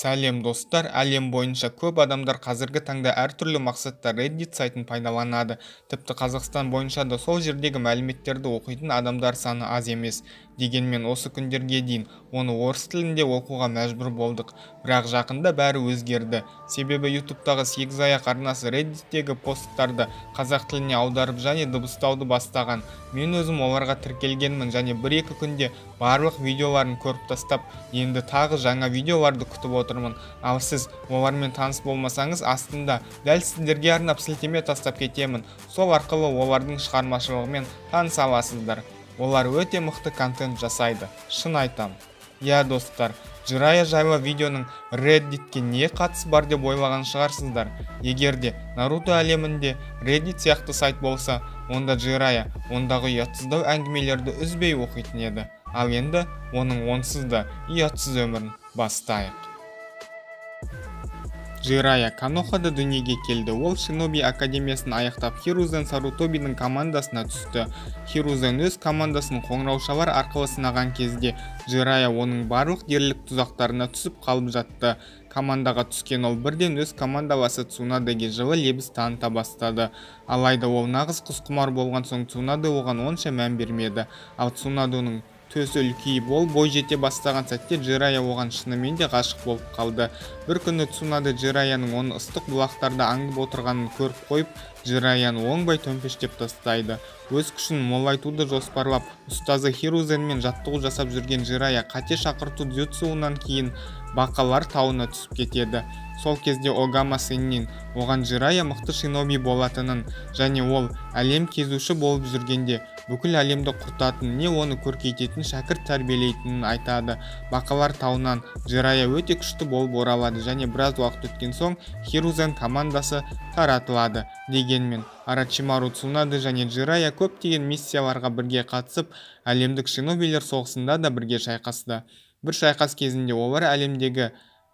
Сәлем достар, әлем бойынша көп адамдар қазіргі таңда әртүрлі мақсатта Reddit сайтын пайдаланады. Тіпті Қазақстан бойынша да сол жердегі мәліметтерді оқитын адамдар саны аз емес. Дегенмен осы күндерге дейін оны орыс тілінде оқуға мәжбүр болдық. Бірақ жақында бәрі өзгерді. Себебі YouTube'тағы 8 аяқ арнасы Reddit'тегі посттарды қазақ тіліне аударып және дыбыстауды бастаған. Мен өзім оларға тіркелгенмін және 1-2 күнде барлық видеоларын көріп тастап, енді тағы жаңа видеоларды күтіп отырмын. Ал сіз олармен таныс болмасаңыз, астында дәл сіздерге арнап сілтеме тастап кетемін. Сол арқылы олардың шығармашылығымен таныса аласыздар. Олар өте мықты контент жасайды, шын айтам. Иә достар, Джирайя жайлы видеоның Redditке не қатысы бар деп ойлаған шығарсыздар. Егер де Наруто әлемінде Reddit сияқты сайт болса, онда Джирайя ондағы ұятсыздау әңгімелерді үзбей оқитын еді. Ал енді оның онсыз да ұятсыз өмірін бастайық. Джирайя Конохада дүниеге келді. Ол Шиноби академиясын аяқтап, Хирузен Сарутобидің командасына түсті. Хирузен өз командасын қоңыраушалар арқылы сынаған кезде, Джирайя оның барлық дерлік тұзақтарына түсіп қалып жатты. Командаға түскен ол бірден өз командаласы Цунадеге жылы лебіз таныта бастады. Алайда ол нағыз құсқұмар болған соң Цунаде оған онша мән бермеді. Ал Цунадоның төсі үлкейіп, ол бой жете бастаған сәтте Джирайя оған шынымен де ғашық болып қалды. Бір күні Цунаде Джирайяның оны ыстық бұлақтарда аңдып отырғанын көріп қойып, Джирайяны оңбай төмпештеп тастайды. Өз күшін молайтуды жоспарлап, ұстазы Хирузенмен жаттығу жасап жүрген Джирайя қате шақырту дзюцуынан кейін бақалар тауына түсіп кетеді. Сол кезде Огама Сеннин оған Джирайя мықты шиноби болатынын және ол әлем кезуші болып жүргенде бүкіл әлемді құртатын, не оны көркейтетін шәкірт тәрбиелейтінін айтады. Бақалар тауынан Джирайя өте күшті болып оралады және біраз уақыт өткен соң Хирузен командасы таратылады. Дегенмен Орочимару, Цунаде және Джирайя көптеген миссияларға бірге қатысып, әлемдік шинобилер соғысында да бірге шайқасты. Бір шайқас кезінде олар әлемдегі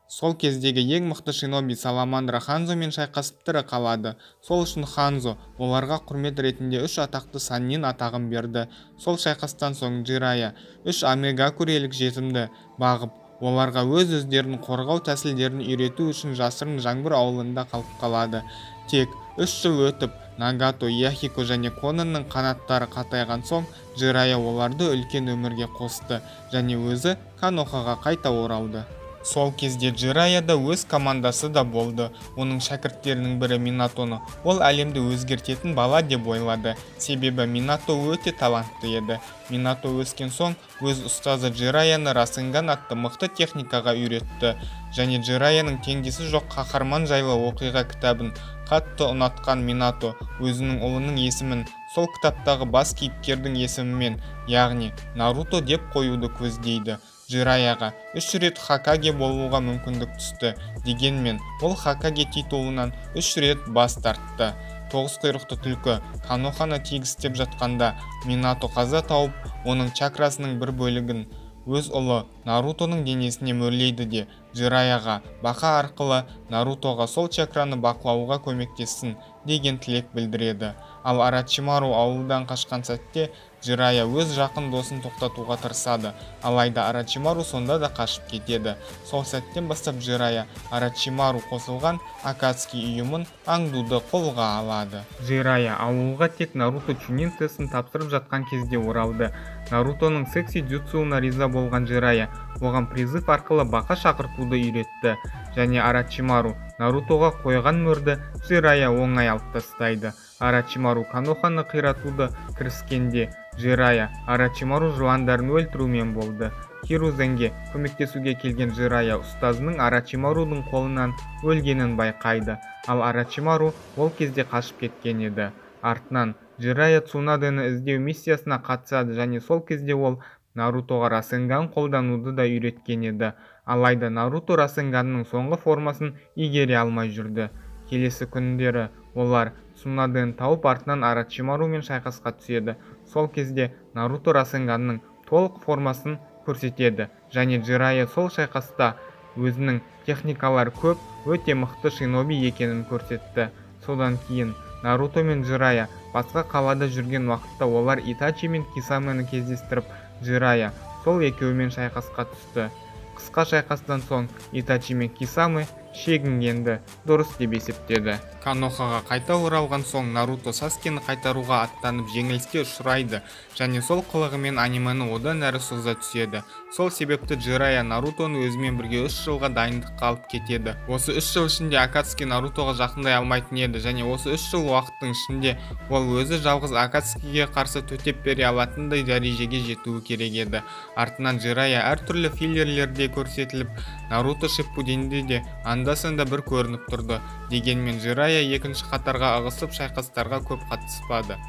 сол кездегі ең мықты шиноби Саламандра Ханзомен шайқасып тірі қалады. Сол үшін Ханзо оларға құрмет ретінде 3 атақты Саннин атағын берді. Сол шайқастан соң Джирайя 3 Амегакурелік жетімді бағып, оларға өз-өздерін қорғау тәсілдерін үйрету үшін жасырын жаңбыр ауылында қалып қалады. Тек 3 жыл өтіп, Нагато, Яхико және Конанның қанаттары қатайған соң, Джирайя оларды үлкен өмірге қосты және өзі Конохаға қайта оралды. Сол кезде Джирайяда өз командасы да болды. Оның шәкірттерінің бірі Минатоны ол әлемді өзгертетін бала деп ойлады. Себебі Минато өте талантты еді. Минато өскен соң өз ұстазы Джирайяны Расенган атты мықты техникаға үйретті. Және Джирайяның теңдесі жоқ қаһарман жайлы оқиға кітабын қатты ұнатқан Минато өзінің ұлының есімін сол кітаптағы бас кейіпкердің есімімен, яғни Наруто деп қоюды көздейді. Джирайяға 3 рет Хокаге болуға мүмкіндік түсті. Дегенмен ол Хокаге титулынан 3 рет бас тартты. 9 құйрықты түлкі Коноханы тегістеп жатқанда Минато қаза тауып, оның чакрасының бір бөлігін өз ұлы Нарутоның денесіне мөрлейді де, Джирайяға бақа арқылы Нарутоға сол чакраны бақылауға көмектессін деген тілек білдіреді. Ал Орочимару ауылдан қашқан сәтте Джирайя өз жақын досын тоқтатуға тырысады. Алайда Орочимару сонда да қашып кетеді. Сол сәттен бастап Джирайя Орочимару қосылған Акацки ұйымын аңдуды қолға алады. Джирайя ауылға тек Наруто Чунин тестін тапсырып жатқан кезде оралды. Нарутоның секси дзюцуына риза болған Джирайя оған призыв арқылы бақа шақыртуды үйретті. Және Орочимару Нарутоға қойған мөрді Джирайя оңай алып тастайды. Орочимару Коноханы қиратуды кіріскенде Джирайя Орочимару жыландарын өлтірумен болды. Хирузенге көмектесуге келген Джирайя ұстазының Орочимарудың қолынан өлгенін байқайды. Ал Орочимару ол кезде қашып кеткен еді. Артынан Джирайя Цунадені іздеу миссиясына қатысады және сол кезде ол Нарутоға Расенган қолдануды да үйреткен еді. Алайда Наруто Расенганның соңғы формасын игере алмай жүрді. Келесі күндері олар Цунадені тауып, артынан Орочимарумен шайқасқа түседі. Сол кезде Наруто Расенганның толық формасын көрсетеді және Джирайя сол шайқаста өзінің техникалар көп, өте мықты шиноби екенін көрсетті. Содан кейін Наруто мен Джирайя басқа қалада жүрген уақытта олар Итачи мен Кисамені кездестіріп, Джирайя сол екеуімен шайқасқа түсті. Қысқа шайқастан соң Итачи мен Кисаме шегінгенді дұрыс деп есептеді. Конохаға қайта оралған соң Наруто Саскені қайтаруға аттанып жеңіліске ұшырайды және сол қылығымен анимені одан әрі соза түседі. Сол себепті Джирайя Нарутоны өзімен бірге 3 жылға дайындыққа алып кетеді. Осы 3 жыл ішінде Акацуки Нарутоға жақындай алмайтын еді және осы 3 жыл уақыттың ішінде ол өзі жалғыз Акацукиге қарсы төтеп бере алатындай дәрежеге жетуі керек еді. Артынан Джирайя әртүрлі филлерлерде көрсетіліп, Наруто Шиппуденде де анда-санда бір көрініп тұрды. Дегенмен Джирайя екінші қатарға ығысып шайқастарға көп қатыспады.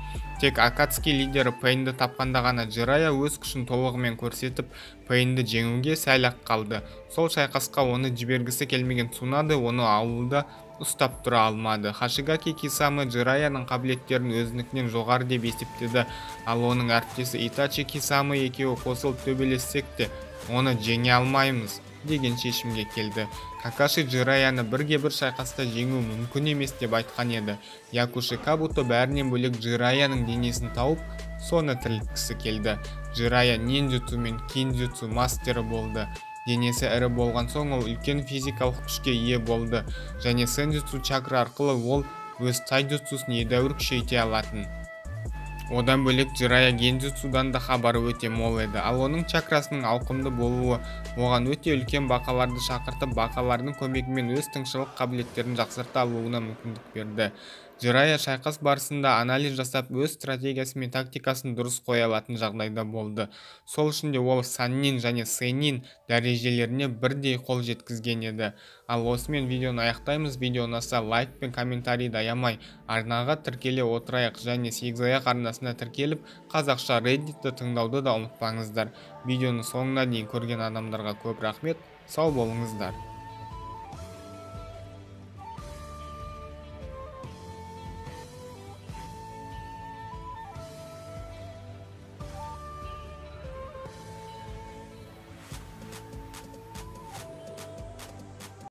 Тек Акацуки лидері Пейнді тапқанда ғана Джирайя өз күшін толығымен көрсетіп, Пейнді жеңуге сәл-ақ қалды. Сол шайқасқа оны жібергісі келмеген Цунаде оны ауылда ұстап тұра алмады. Хашигаки Кисаме Джирайяның қабілеттерін өзінікінен жоғары деп есептеді, ал оның әріптесі Итачи Кисаме екеуі қосылып төбелессек те оны жеңе алмаймыз деген шешімге келді. Какаши Джирайяны бірге-бір шайқаста жеңу мүмкін емес деп айтқан еді. Якуши Кабуто бәрінен бөлек Джирайяның денесін тауып, соны тірілткісі келді. Джирайя ниндзюцу мен киндзюцу мастері болды. Денесі ірі болған соң ол үлкен физикалық күшке ие болды және сендзюцу чакра арқылы ол өз тайдзюцусын едәуір күшейте алатын. Одан бөлек Джирайя гендзюцудан да хабары өте мол еді, ал оның чакрасының ауқымды болуы оған өте үлкен бақаларды шақыртып, бақалардың көмегімен өз тыңшылық қабілеттерін жақсарта алуына мүмкіндік берді. Джирайя шайқас барысында анализ жасап, өз стратегиясы мен тактикасын дұрыс қоя алатын жағдайда болды. Сол үшін де ол Саннин және Сенин дәрежелеріне бірдей қол жеткізген еді. Ал осымен видеоны аяқтаймыз. Видео ұнаса лайк пен комментарийді аямай, арнаға тіркеле отырайық және Сегізаяқ арнасына тіркеліп, қазақша Redditті тыңдауды да ұмытпаңыздар. Видеоны соңына дейін көрген адамдарға көп рахмет. Сау болыңыздар.